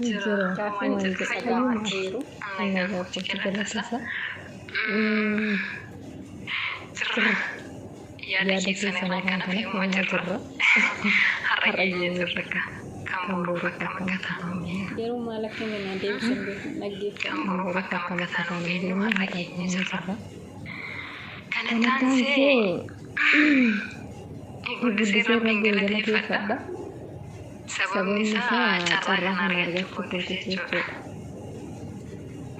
Jira. Gaafiin Homaan isa jedha. gaafateeru. Nagaa kooti galata isaa. Jirra. Yaada keessan irraan kan hafe homaa jirra. Har'a geenye jirra kaa. Kan boruuf akkam akka taanu hin beeknu. Garuu maal akka inni naa deebise hin beeku Kan dhaggeeffadhu. boruuf akkam akka taanu hin beeknu har'a geenye jirra. Kana taansee guddisee Rabbiin galateeffadha. Sababni isaa carraa kana argachuu kootiif jechuudha.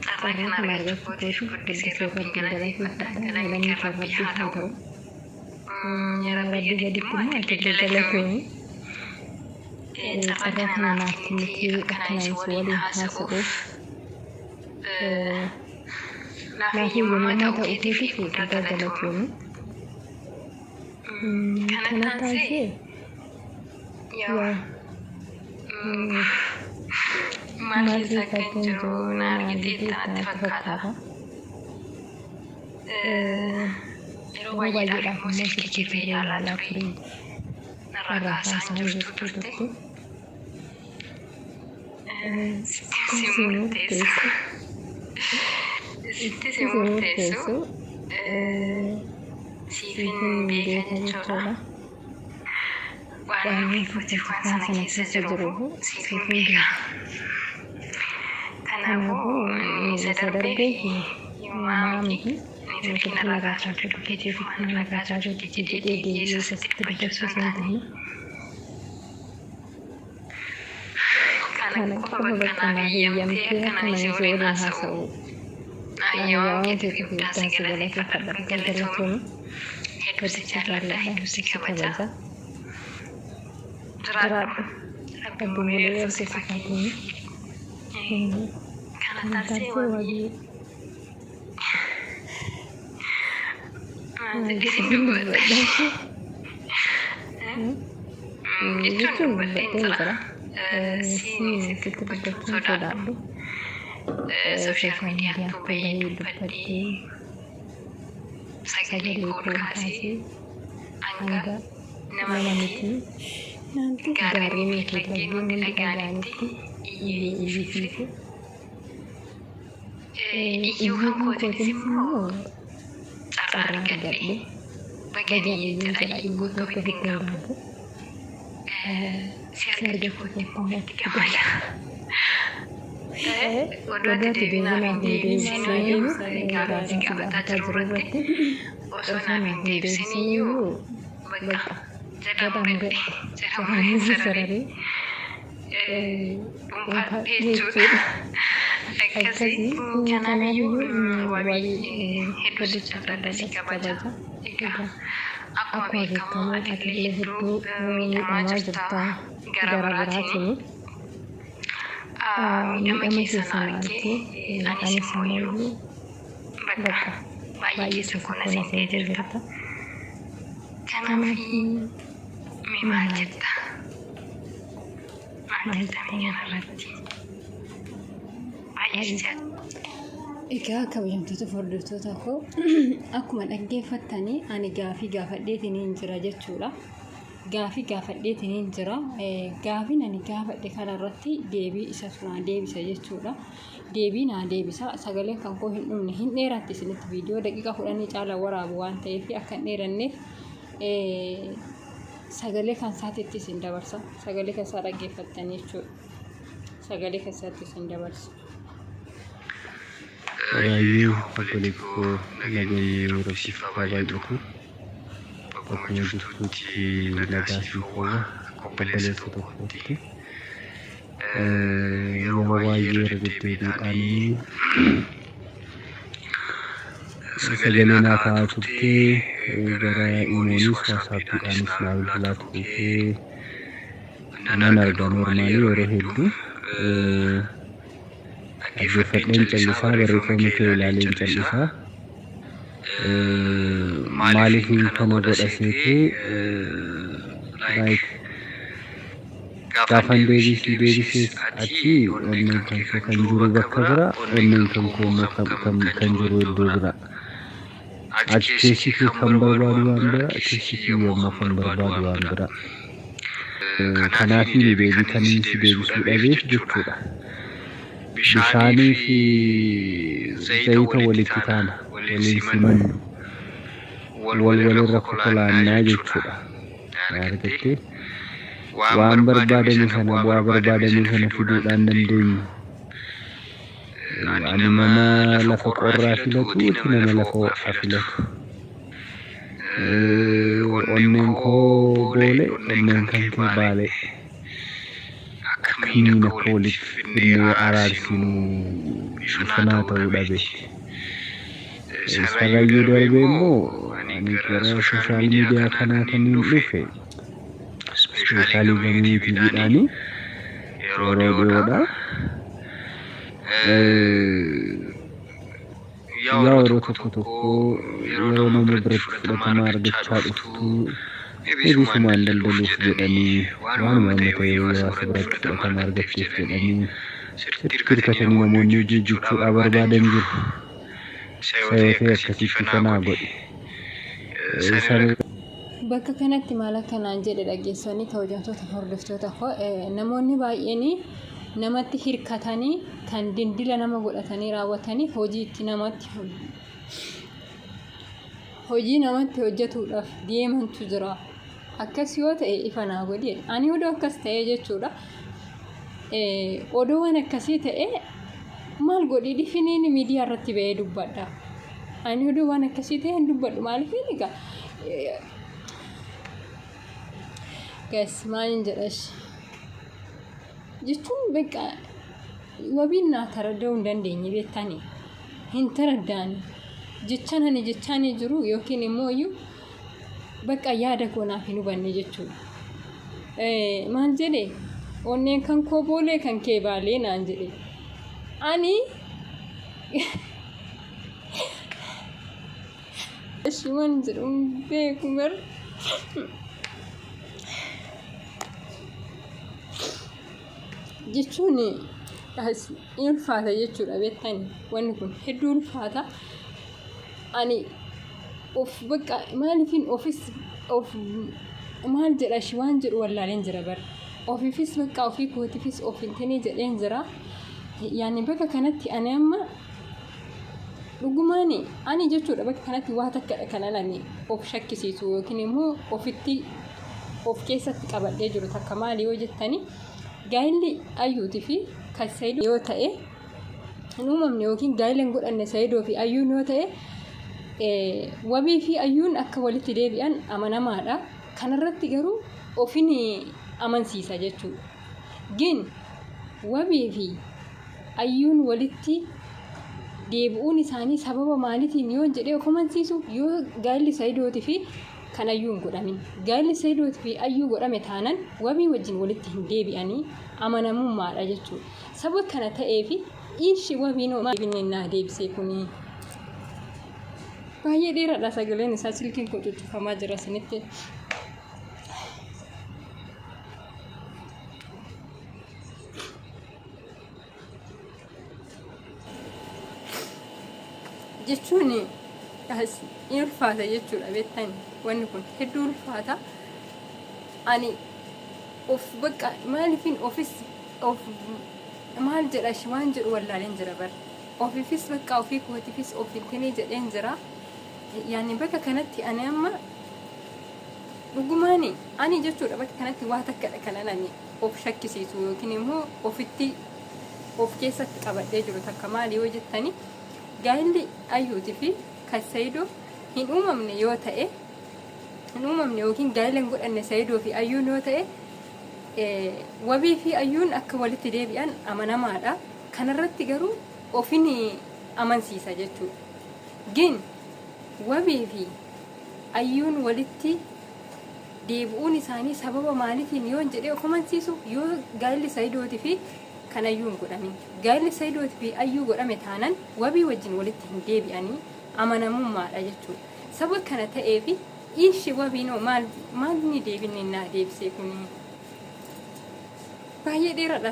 Carraa kana argachuu kootiif guddisee Rabbiin galateeffadha. Galanni kan Rabbii haa ta'u. Rabbii gaditti immoo ati illee galatoomi. Carraa kana naaf kennitee akkanaan si waliin haasa'uuf naaf eeyyamamaa ta'uu keetiif guddaa galatoomi. Kana taansee yaa maal keessa akkan jiru na argiteetta natti fakkaata. Yeroo baay'eedhaaf immoo silkii keetii yaalaa ture. Narraa kaasaa hin jirtu turte. Sitti si murteessu. Sitti si murteessu. Siifin beeka jechuudha. Waan ofii kootiif waan sana keessa jiruufu siifin beeka. Kanaafuu isa darbee himaa miti. Inni silkii narraa kaasaa jiru keetiif narraa kaasaa jiru jedhee deebi'ee isa sitti dubbachuu osoo hin ta'in. Kana qofa bakka naaf heeyyamtee akkana si waliin haasa'u. Hayyamamuu keetiif guddaan si galateeffadha. Galatoomi. Hedduu si jaalladha. Hedduu si kabaja. Jiraadhu. Rabbi umurii dheertuu siif haa kennu. Kana taasisee wabii. Maal jedhee sin dubbadha? Jechuun dubbadheen jira. Siin sitti dubbachuun sodaadhu. Sooshaal miidiyaatti bahee dubbadhee sagalee koo ol kaasee hanga nama miti gaarreenii fi laggeen hundi dhaga'anitti iyyee iyyisiise. Iyyuu kan kootiinis immoo carraa argadhe. Bagan iyyuu jedha iyyuu kootti ofitti hin gaabbu. Si argachuu kootti immoo ofitti gammada. Oduu ati deebii naaf hin deebisin iyyuu gaaffii si gaafataa jiru irratti osoo naaf hin deebisin iyyuu bakka jala muree jala muree sararee dhuunfaa jechuudha. Akkasii kanaafiyyuu wabii hedduu si jaalladha si kabaja. Egaa akkuma beekamu atillee hedduu miidhamaa jirta gara biraatiin. Miidhama keessa na argee anis immoo bakka baay'ee keessa koo na seentee jirta. Kanaaf mee maal jetta? Maal jetta mee kanarratti? Baay'ee si jaalladha. Egaa kabajamtoota hordoftoota koo, akkuma dhaggeeffattanii ani gaafii gaafadheetiin jira jechuudha. Gaafii gaafadheetiin jira. Gaafiin ani gaafadhe kanarratti deebii isatu naa deebisa jechuudha. Deebii naa deebisa. Sagaleen kan koo hin dhumne, hin dheeratti isinitti, viidiyoo daqiiqa 10 caala waraabu waan ta'eef akka hin dheeranneef sagalee kan isaatitti isin dabarsa. Sagalee kan isaa dhaggeeffattanii jechuudha. Sagalee kan isaatti isin dabarsa. Baay'ee obboleetti koo, nageenyi Rabbi siif haa baay'atu. Bakkuma jirtutti nagaa siif hawwa akka obboleessa tokkootti. Yeroo baay'ee irra deddeebiidhaan sagalee naa kaa'aa turtee, gara imoonis waasaappiidhaanis naa bilbilaa turtee nan arga. Normaalii yeroo hedduu dhaggeeffadheen callisaa, barreeffama kee ilaaleen callisaa. Maaliifin kana godha seetee? Like gaafan deebisii deebisees achi onneen kan koo kan jiru bakka bira, onneen kan koo immoo kan jiru iddoo bira. Achi keessi kee kan barbaadu waan bira, keessi kiyya immoo kan barbaadu waan bira. Kanaafii deebii kaniin si deebisuu dhabeef jechuudha. Bishaanii fi zayita walitti taana, waliin simannu, wal walirra kokolaannaa jechuudha. Argattee waan barbaadame sana bu'aa barbaadame sana fiduudhaan dandeenyu. Ani nama lafa qorraa filatu, ati nama lafa ho'aa filatu. Onneen koo boolee, onneen kan kee baalee. Akkamiin akka walitti fidnee araarsinu ifanaa ta'uu dhabe. Sararayyuu darbee immoo ani gara social media kanaa kan hin dhufe especially gama YouTube'dhaani yeroo dhiyoodha. Yaa yeroo tokko tokko yeroo nama biratti fudhatama argachaa dhuftu eebisumaan daldaluuf jedhanii waanuma amma ta'e hawaasa biratti fudhatama argachuuf jedhanii sitti hirkatanii namoonni hojii hojjechuudhaa barbaadan jiru. Isa yoo ta'e akkasitti kanaa godhi. Sana Bakka kanatti maal akka naan jedhe dhageessanii kabajamtoota hordoftoota koo namoonni baay'een namatti hirkatanii kan dindila nama godhatanii raawwatanii hojii itti namatti hojii namatti hojjetuudhaaf deemantu jira. Akkas yoo ta'e ifa naa godhi. Ani odoo akkas ta'ee jechuudha. Odoo waan akkasii ta'e maal godhi dhifiniin miidiyaa irratti ba'ee dubbadha. Ani odoo waan akkasii ta'e hin dubbadhu maaliif egaa gas maalin jedhash jechuun beekaa wabiin naa tarada'uu hin dandeenye beektanii hin taraddaani jechaan ani jechaanii jiru yookiin immoo iyyuu bakka yaada koo naaf hin hubanne jechuudha. Maal jedhe onneen kan koo boolee kan kee baalee naan jedhe ani Ishii waan jedhu hin beeku bar. Jechuun as in ulfaata jechuudha beektani wanni kun hedduu ulfaata. Ani of bakka maaliifin ofis of maal jedha ishii waan jedhu wallaaleen jira bar. Ofiifis bakka ofii kootiifis of hin ta'inii jedheen jira. Yaani bakka kanatti ani amma Dhugumaani ani jechuudha bakka kanatti waa takkadha kanan ani of shakkisiisu yookiin immoo ofitti of keessatti qabadhee jiru takka maali yoo jettani gaa'illi ayyuuti fi kan Saidoo yoo ta'e hin uumamne yookiin gaa'ila hin godhanne Saidoo fi ayyuun yoo ta'e wabii fi ayyuun akka walitti deebi'an amanamaadha. Kanarratti garuu ofin amansiisa jechuudha. Gin wabii fi Ayyuun walitti deebi'uun isaanii sababa maalitiin yoon jedhee of amansiisu yoo gaa'illi Sa'idooti fi kan Ayyuu hin godhamin. Gaa'illi Sa'idooti fi Ayyuu godhame taanan wabii wajjin walitti hin deebi'anii amanamummaadha jechuudha. Sababa kana ta'eefi ishi wabiin hoo maal naa deebisee kuni. Baay'ee dheeraadha sagaleen isaa silkiin kun cuccufamaa jira isinitti. Jechuun in ulfaata jechuudha beektan wanni kun hedduu ulfaata. Ani of bakka maaliifin ofis of maal jedha ishi waan jedhu wallaaleen jira bar. Ofiifis bakka ofii kootiifis of hin tinii jedheen jira. Yaani bakka kanatti ani amma dhugumaani ani jechuudha bakka kanatti waa takkadha kanan ani of shakkisiisu yookiin immoo ofitti of keessatti qabadhee jiru takka maali yoo jettani gaa'illi ayyuuti fi kan Saidoo hin uumamne yoo ta'e hin uumamne yookiin gaa'ila hin godhanne Saidoo fi ayyuun yoo ta'e wabii fi ayyuun akka walitti deebi'an amanamaadha. Kanarratti garuu ofin amansiisa jechuudha. Gin wabii fi ayyuun walitti deebi'uun isaanii sababa maalitiin yoon jedhee of amansiisu yoo gaa'illi Sa'idooti fi kan ayyuu hin godhamin. Gaa'illi Sa'idooti fi ayyuu godhame taanan wabii wajjin walitti hin deebi'anii amanamummaadha jechuudha. Sababa kana ta'eefi ishi wabiin hoo maal maal inni deebinne naa deebisee kuni. Baay'ee dheeraadha.